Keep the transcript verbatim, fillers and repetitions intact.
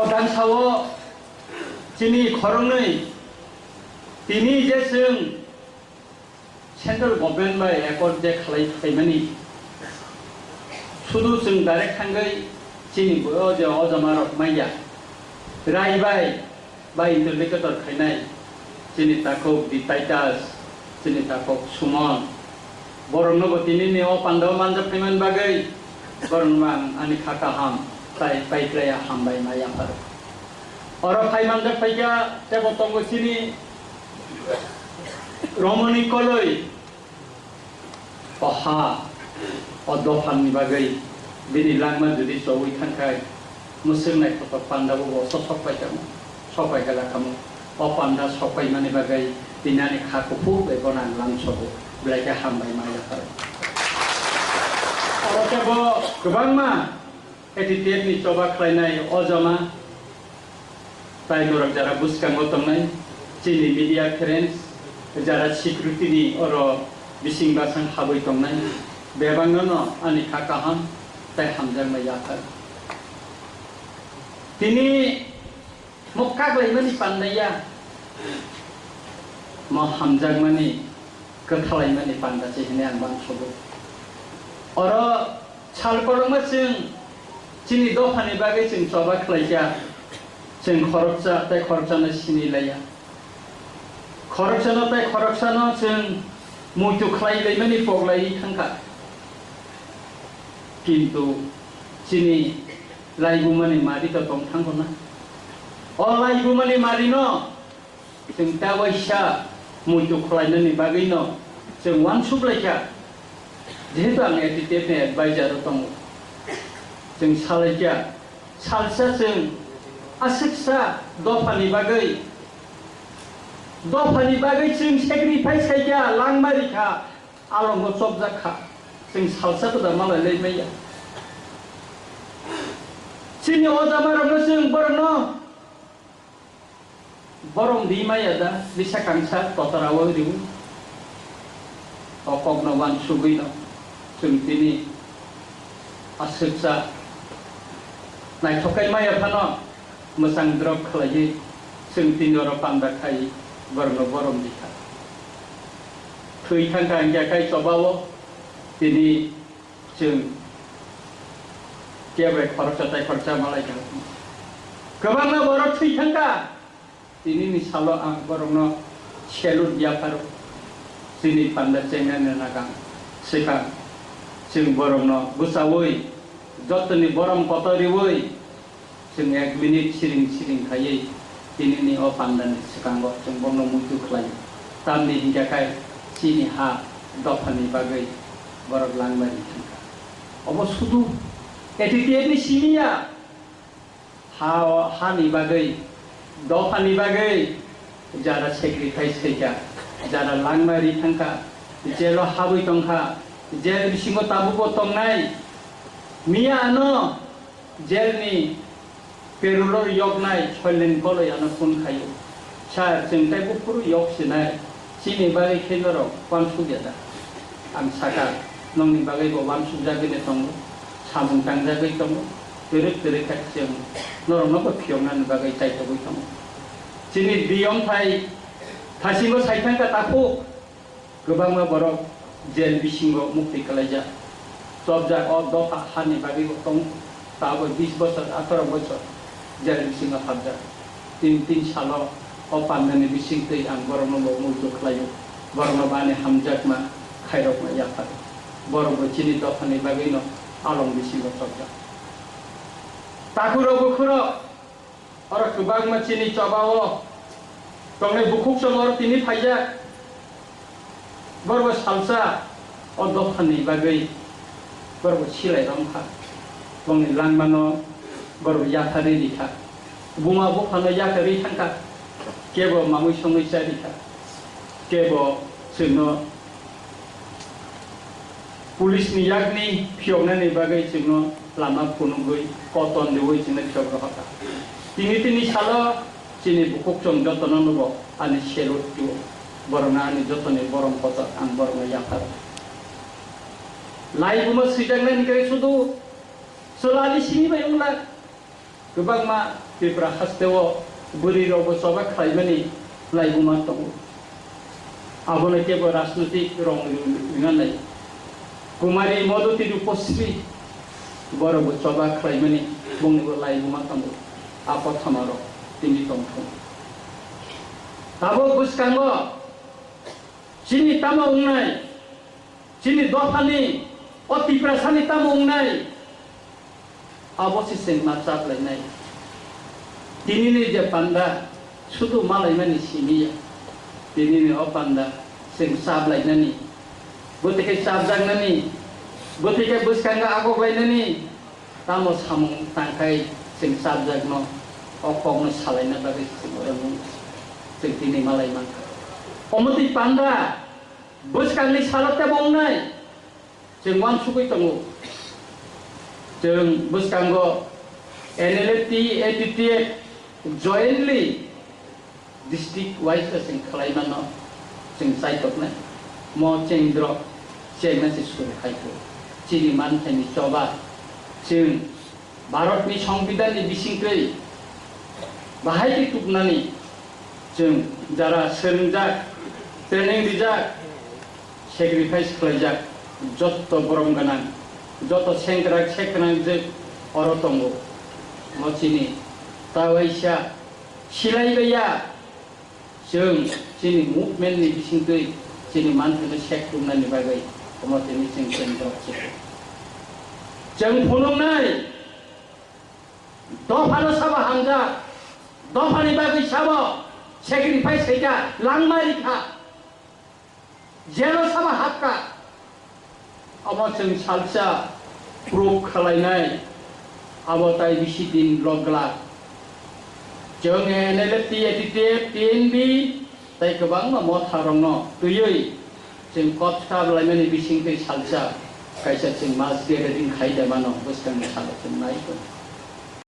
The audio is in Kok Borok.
Bwskango chini khoroknwi tini je chwng central government bai accord je khlai phaimani, sudu chwng direct thangwi chini bo je ojama rok manya, rai bai, bai interlocutor khainai chini takhuk Di Titus, chini takhuk Suman, borokno bo tini ni o pandao manjak phaimani bagwi borokno ang ani kha kaham tai paiklaya hambai ma yaphar. Oro phai manjak phaikha tebo tongo chini Romoni Koloi. O ha, o dophani bagwi bini langma jodi chowi thangkhai, mwswk naithotok panda bo bo sok sok pai tamo, sok pai gala kamo. O panda sok paimani bagwi tini ani kha kuphur bai bono ang lamsogo, belai khe hambai ma yaphar. Oro tei bo kwbangma A T T F ni choba khlainai o jama, tai norok jara bwskango tongnai, chini media friends, jara security ni oro bising basang habwi tongnai, bebakno no ani kha kaham tai hamjakma yaphar. Tini mo kaklaimani pandaya, mo hamjakmani kwthalaimani panda se hwnwi ang uansugo. Oro sal kwbangma chwng chini dophani bagwi chwng choba khlaikha, chwng khoroksa tei khoroksano sini laiya. Khoroksano tei khoroksano chwng muitu khlai laimani pok laiwi thangkha. Kintu chini laibumani mari to tong thangkho na. O laibumani marino chwng ta waisa muitu khlainani bagwino chwng uansuk laikha. Jehetu ang A T T F ni advisor o tongo, chwng salaikha, salsa chwng aswksa dophani bagwi, dophani bagwi chwng sacrifice khaikha, langma rikha, alongo chopjak kha, chwng salsa kwda malai lai maya. Chini o jamarokno chwng borokno borom di maya da, bisa kangsa kotor awi riwi. O kokno uansugwi no chwng tini aswksa naithok khai maya phano mwchang drop khlaiwi chwng tini oro panda khai borokno borom di kha. Thwi thangkha hingkha khai chobao tini chwng kebo khoroksa tei khoroksa malai kha. Kwbangma borok thwi thangkha. Tinini salo ang borokno salute yapharo. Chini panda chengnani nagang swkang chwng borokno bwchaui jotoni borom kotor riui, chwng ek minute siring siring khaiwi tinini o pandani swkango chwng bono muitu khlaio. Tamni hinkhe khai chini ha dophani bagwi borok langmani thangkha. Obo sudu A T T F ni simi ya. Ha o, hani bagwi, dophani bagwi jara sacrifice khaikha, jara langma ri thangkha, jail o habwi tongkha, jail bisingo tabukbo tongnai. Miya ano jail ni perulor yoknai Soilen Koloi ano phone khaio. Sir, chwng tei buphuru yok sinai, chini bagwi khe norok uansuk ya da? Ang sakha, nokni bagwi bo uansukjagwi de tongo, samung tangjagwi tongo, kwrwk kwrwk khe chwng norokno bo phiyoknani bagwi chaitogwi tongo. Chini biyong thai thasingo sai thangkha takhuk, kwbangma borok jail bisingo mukti kwlaijak, chopjak, o dopha hani bagwi bo tong, tabuk bis bosor, atharoh bosor jail bisingo hapjak. Tin tin salo o pandani bisingtwi ang borokno bo muitu khlaio, borokno bo ani hamjakma khairokma yaphar. Borok bo chini dophani bagwino along bisingo chopjak. Takhurok bukhurok oro kwbangma chini chobao tongnai bukhuk chwng oro tini phaijak. Borok bo salsa o dophani bagwi borok bo silai rwngkha. Bongni langmano borok bo yapharwi rikha. Buma buphano yakarwi thangkha. Kebo mamwi songwi cha rikha. Kebo chwngno police ni yakni phiyoknani bagwi chwngno lama phunugwi koton riwi chwngno phiyok rohorkha. Tini tini salo chini bukhuk chwng jotono nugo ani salute twibo. Borokno ani jotoni borom kotor ang borokno yapharo. Laibuma swijaknani khe sudu chwla ani simi bai wngla. Kwbangma Tripura hasteo bwrwi rokbo choba khlaimani laibuma tongo. Abono kebo rajnotik rong ringanai. Kumari Modoti Rupasri borokbo choba khlaimani bongnibo laibuma tongo. A kothoma rok tini tongthung. Tabuk bwskango chini tamo wngnai, chini dophani o Tiprasani tamo wngnai, abo se chwng ma chaplainai. Tinini je panda sudu malaimani simi ya. Tinini o panda chwng chaplainani, bwtwi khe chapjaknani, bwtwi khe bwskango agoklainani, tamo samung tangkhai chwng chapjakno, o kokno salaina bagwi chwng oro nung chwng tini malai mankha. Omotwi panda bwskangni salo tebo wngnai chwng uansugwi tongo. Chwng bwskango N L F T, A T T F jointly district wise chwng khlai mano, chwng chaitoknai. Mo chwng drok chengna se suru khai kho. Chini manthaini choba chwng Bharatni Songbidanni bisingtwi bahai khe tubnani chwng jara swrwngjak, training rijak, sacrifice khlaijak, jotto borom gwnang, jotto sengkrak sekgwnang je oro tongo. Mo chini ta waisa silai baiya, chwng chini movement ni bisingtwi chini manthaino sek tumnani bagwi omo tini chwng chwng borok chukgo. Chwng phunuknai dophano sabo hamjak, dophani bagwi sabo sacrifice khaikha, langma rikha. Jelo sabo hapkha. Omo chwng salsa proof khwlainai, abo tai bisi din lok glak. Chwng N L F T, A T T F, T N V tai kwbangma motha rokno twiwi chwng kok swkap laimani bising twi salsa kaisa chwng mass gathering khai de mano bwskangni salo chwng nai tongo.